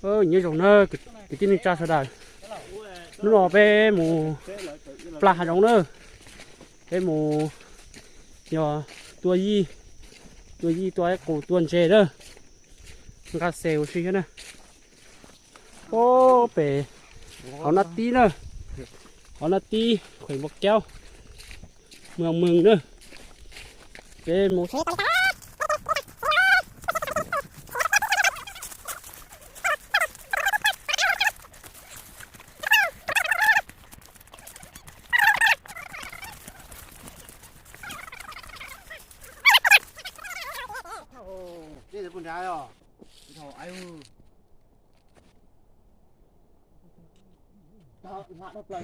Nyob zoo na kwv tij neej tsa sawv daws, hnub no peb mus plag hav zoov na, peb mus yog tua yij, tua yij tua ib qus tua ntses na, nqa xes ua si thiab na. Ob pem hauv Naj Tib na, hauv Naj Tib, khuem Npua Kaub, Mws Mws na. Peb mus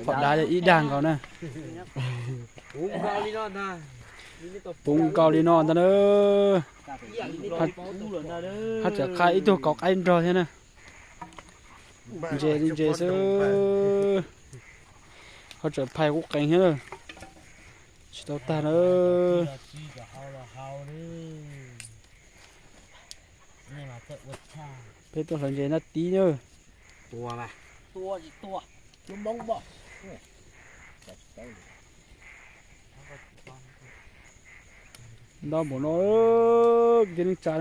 Phom dav ib dag nkaus na. Puv nkaus li no ntag na. Hab tseem qha ib tug kauv qaib nrog thiab na. Ntses li ntses xwb. Hab tseem phais kuj qees thiab na. Tsis tau tag na. Peb tuaj hlawv ntses Naj Tib na. Ntau npaum no, kwv tij neej tsa.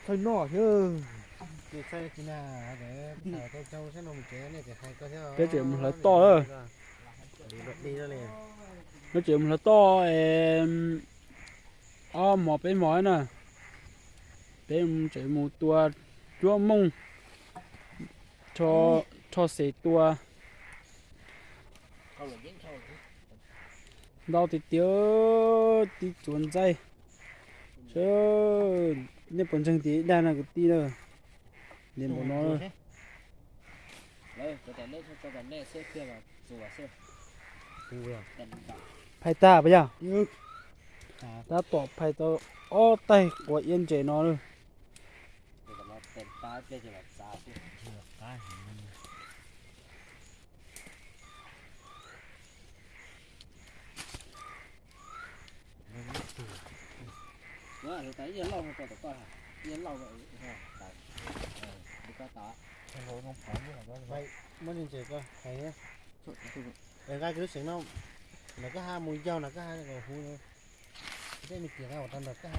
Thawj noj thiab. Peb tseem mus hlawv toj. Peb tseem mus hlawv toj ob hmos peb hmos na. Peb tseem mus tua cuab mooj, rho xes tua. Ntau tiag tiag, tib txuas ntxaij. Nej puas ntseeg tias ib dag no kwv tij na? Npaum no. Phais tag puas yog? Tab tom phais tau ob taig quav iab ntses no lawm. Muab ntses ko hais, nqa lub seem no, nram koj ha mus yaug nram koj ha hu. Tej me kiag nqa ua tau nram koj ha.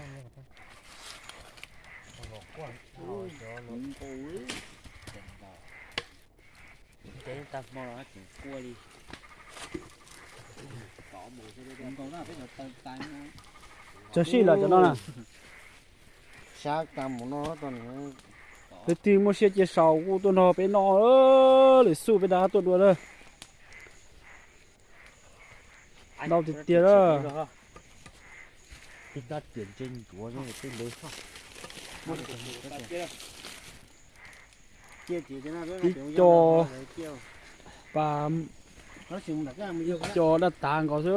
Cov sij los cov no na. Leej twg muaj siab cia sau kuj tuaj nrog peb noj, lwm xub peb rov qab tuaj dua na. Ntau tiag tiag na. Tib co pas, ib co daj tav nkaus xwb.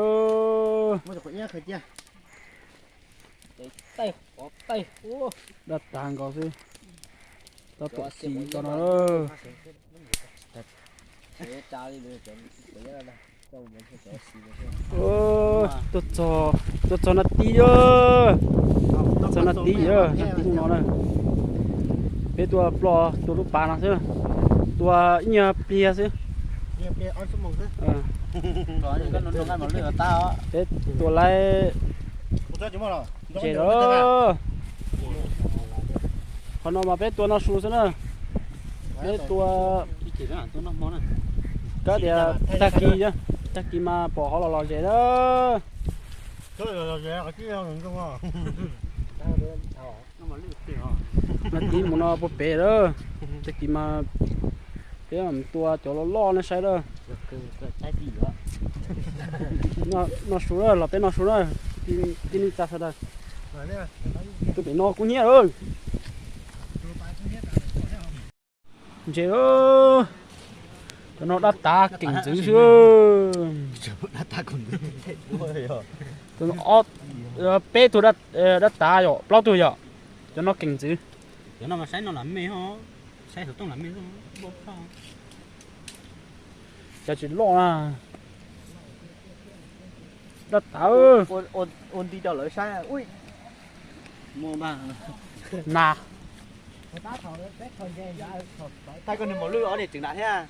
Daj tav nkaus xwb. Tab tom xis co no. Tuaj txog Naj Tib, txog Naj Tib, Naj Tib no na. Peb tuaj ploj tua lub pas no xwb, tua ib nyuag pliag xwb. Peb tua laib ntses lawm. Qhov no mas peb tua noj su xwb na. Peb tua, kab tias tag kis, tag kis mas pom qhov los los zes na. Naj Tib mus no puag pem lawm. Tag kis mas peb mus tua cov loj loj nej saib na. Noj su na, los peb noj su na. Tij neej tsa sawv daws, tuaj pem no kub hnyiab lawm. Ntses, cov no daj tav keem ntxwv xwb. Peb tug daj tav yom, plaub tug yom, cov no keem ntxwv. Cov tsis loj na. Daj tav. Nas. Thaij koj niag maum lwj ob niag tseem nram thiab.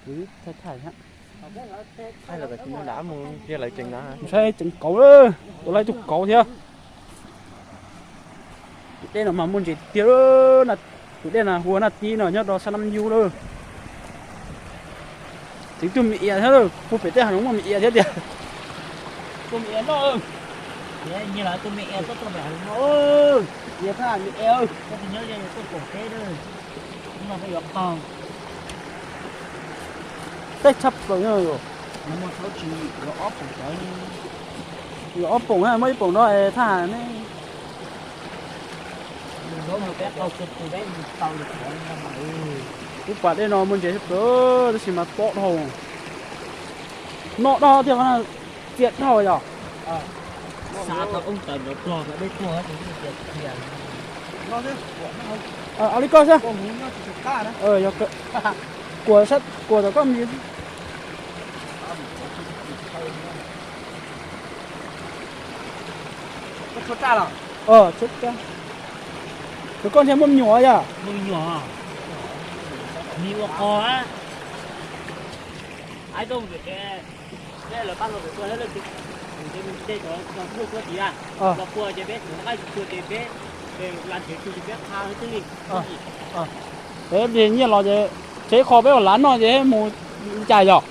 Kuv thaij thaij thiab. Thaij los kom tsis nram mus cia lawv tseem nram. Saib tseem kauv lawm, tua laib tug kauv thiab. Tus dej no mas muaj ntses tiag, tus dej no hu ua Naj Tib no nyob rau sab Nab Yub lawm. Tseem tug me ias thiab, puag pem tej hav zoov muaj me ias thiab tiag. Tua me ias noj. Nyias los tua me ias, tua me ias noj. Nyias thaj me ias. Tej tshaj plaws no. Yog ob poom, muaj ib poom no thaj ne. Kuv pom dej no muaj ntses thiab, tab sis mas pob dhau. Noj dhau thiab, txias dhau yog. Ua li koj xwb. Kuam, kuam tom koj mus. Tshuav koj ntshe muaj me nyuam yom? Peb nyiaj los ces tseb qho peb ua lav noj ces mus cas yog?